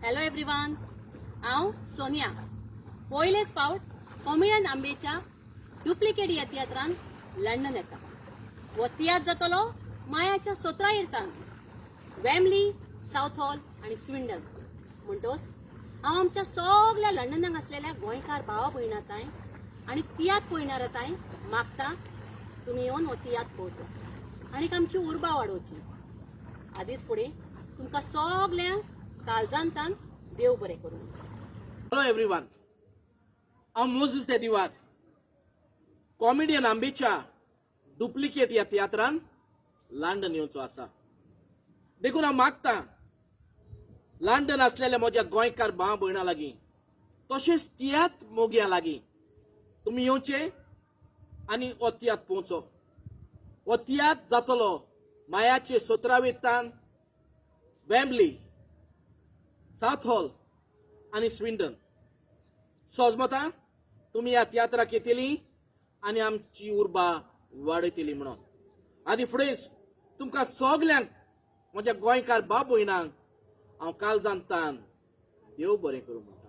Hello everyone, हांव सोनिया. पयलेच फावट कॉमेडियन आंबेच्या डुप्लिकेट ह्या तियात्रान लंडन येता. हो तियात्र जातलो मायाच्या 17 इरतान वेम्बली, साऊथ हॉल आनी स्विंडन. म्हणटोच हांव आमच्या सगल्या लंडनाक आसलेल्या गोंयकार भावा भयणा तांय आनी तियात्र पळयणारा तांय मागता, तुमी येवन हो तियात्र पळोवचो आनी आमची उर्बा वाडोवची. आदीच फुडें तुमकां सगल्यांक काळजांतान देव बरें करूं. हॅलो एवरीवन, हांव मोजीस दिवार. कॉमेडियन आंबेच्या डुप्लिकेट ह्या तियात्रान लंडन येवचो आसा. देखून हांव मागता लंडन आसलेल्या म्हज्या गोंयकार भाव भयणां लागीं, तशेंच तियात्र मोगयां लागीं, तुमी येवचे आनी हो तियात्र पळोवचो. हो तियात्र जातलो मायाचे 17 तान वेम्बली, साउथ हॉल आनी स्विंडन. सोजमता तुमी ह्या तियात्राक येतली आनी आमची उर्बा वाडयतली म्हणून. आदी फुडेंच तुमकां सगल्यांक, म्हज्या गोंयकार बाब भयणांक हांव काळजांतान देव बरें करूं म्हणटा.